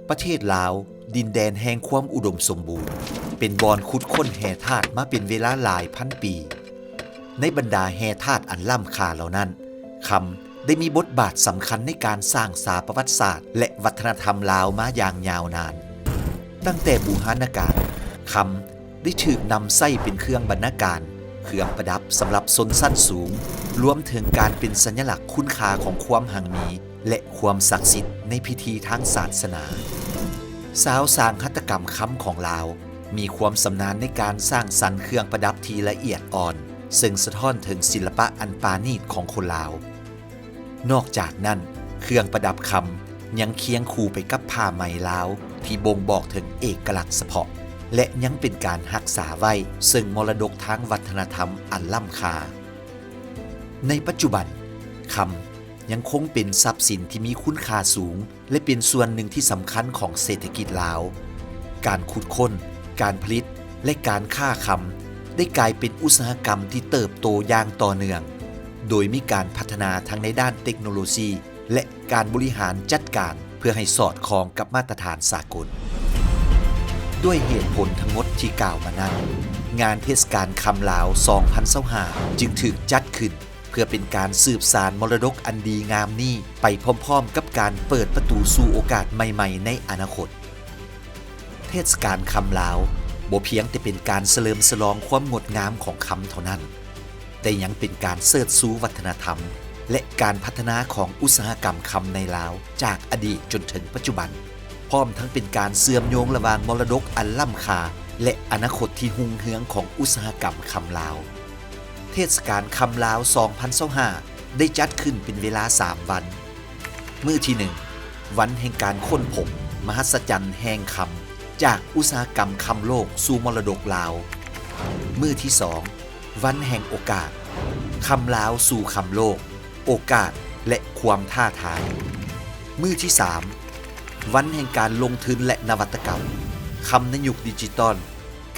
ປະເທດລາວ, ດິນແດນແຫ່ງຄວາມອຸດົມສົມບູນ, ເປັນບ່ອນຂຸດຄົ້ນແຮ່ທາດມາເປັນເວລາຫຼາຍພັນປີ. ໃນບັນດາແຮ່ທາດອັນລ້ຳຄ່າເຫຼົ່ານັ້ນ, ຄຳໄດ້ມີບົດບາດສຳຄັນໃນການສ້າງສາປະຫວັດສາດ ແລະ ວັດທະນະທຳລາວມາຢ່າງຍາວນານ. ຕັ້ງແຕ່ບູຮານະການ, ຄຳ ໄດ້ຖືກນຳໃຊ້ເປັນເຄື່ອງບັນນາການ, ເຄື່ອງປະດັບສຳລັບຊົນຊັ້ນສູງ, ລວມເຖິງການເປັນສັນຍະລັກຄຸນຄ່າຂອງຄວາມຮັ່ງມີ ແລະ ຄວາມສັກສິດໃນພິທີທາງສາສະໜາ. ຊາວຊ່າງຫັດຖະກຳຄຳຂອງລາວ ມີຄວາມຊຳນານໃນການສ້າງສັນເຄື່ອງປະດັບທີ່ລະອຽດອ່ອນ, ເຊິ່ງສະທ້ອນເຖິງສິລະປະອັນປານີດຂອງຄົນລາວ. ນອກຈາກນັ້ນ, ເຄື່ອງປະດັບຄຳຍັງຄຽງຄູ່ໄປກັບຜ້າໄໝລາວ ທີ່ບົ່ງບອກເຖິງເອກະລັກສະເພາະ ແລະ ຍັງເປັນການຮັກສາໄວ້ເຊິ່ງມໍລະດົກທາງວັດທະນະທຳອັນລ້ຳຄ່າ. ໃນປັດຈຸບັນ, ຄຳຍັງຄົງເປັນຊັບສິນທີ່ມີຄຸນຄ່າສູງ ແລະ ເປັນສ່ວນໜຶ່ງທີ່ສຳຄັນຂອງເສດຖະກິດລາວ. ການຂຸດຄົ້ນ, ການຜະລິດ ແລະ ການຄ້າຄຳ ໄດ້ກາຍເປັນອຸດສາຫະກຳທີ່ເຕີບໂຕຢ່າງຕໍ່ເນື່ອງ, ໂດຍມີການພັດທະນາທັງໃນດ້ານເຕັກໂນໂລຊີ ແລະ ການບໍລິຫານຈັດການ ເພື່ອໃຫ້ສອດຄ່ອງກັບມາດຕະຖານສາກົນ. ດ້ວຍເຫດຜົນທັງໝົດທີ່ກ່າວມານັ້ນ, ງານເທດສະການຄຳລາວ ສອງພັນຊາວຫ້າ ຈຶ່ງຖືກຈັດຂຶ້ນ ເພື່ອເປັນການສືບສານມໍລະດົກອັນດີງາມນີ້ໄປພ້ອມໆກັບການເປີດປະຕູສູ່ໂອກາດໃໝ່ໆໃນອະນາຄົດ. ເທດສະການຄຳລາວບໍ່ພຽງແຕ່ເປັນການສະເຫຼີມສະຫຼອງຄວາມງົດງາມຂອງຄຳເທົ່ານັ້ນ, ແຕ່ຍັງເປັນການເຊີດຊູວັດທະນະທຳ ແລະ ການພັດທະນາຂອງອຸດສາຫະກຳຄຳໃນລາວ ຈາກອະດີດຈົນເຖິງປັດຈຸບັນ. ພ້ອມທັງເປັນການເຊື່ອມໂຍງລະຫວ່າງມໍລະດົກອັນລ້ຳຄ່າ ແລະ ອະນາຄົດທີ່ຮຸ່ງເຮືອງຂອງອຸດສາຫະກຳຄຳລາວ. ເທດສະການຄຳລາວ ສອງພັນຊາວຫ້າ ໄດ້ຈັດຂຶ້ນເປັນເວລາສາມວັນ. ມື້ທີໜຶ່ງ, ວັນແຫ່ງການຄົ້ນພົບມະຫັດສະຈັນແຫ່ງຄຳ, ຈາກອຸດສາຫະກຳຄຳໂລກສູ່ມໍລະດົກລາວ. ມື້ທີສອງ, ວັນແຫ່ງໂອກາດ, ຄຳລາວສູ່ຄຳໂລກ, ໂອກາດ ແລະ ຄວາມທ້າທາຍ. ມື້ທີສາມ, ວັນແຫ່ງການລົງທຶນ ແລະ ນະວັດຕະກຳ, ຄຳໃນຍຸກດິຈິຕອນ,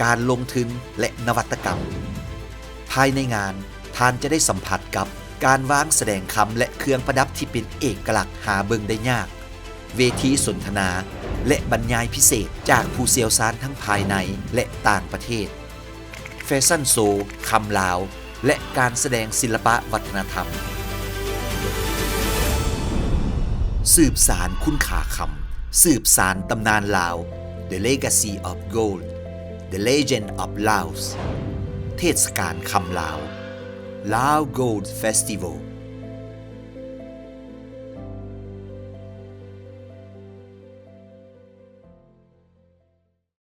ການລົງທຶນ ແລະ ນະວັດຕະກຳ. ພາຍໃນງານ, ທ່ານຈະໄດ້ສຳຜັດກັບການວາງສະແດງຄຳ ແລະ ເຄື່ອງປະດັບທີ່ເປັນເອກະລັກຫາເບິ່ງໄດ້ຍາກ, ເວທີສົນທະນາ ແລະ ບັນຍາຍພິເສດຈາກຜູ້ຊ່ຽວຊານທັງພາຍໃນ ແລະ ຕ່າງປະເທດ, ແຟຊັນໂຊຄຳລາວ ແລະ ການສະແດງສິລະປະວັດທະນະທຳ. ສືບສານຄຸນຄ່າຄຳ, ສືບສານຕຳນານລາວ. The Legacy of Gold, The Legend of Laos. ເທດສະການຄຳລາວ Lao Gold Festival.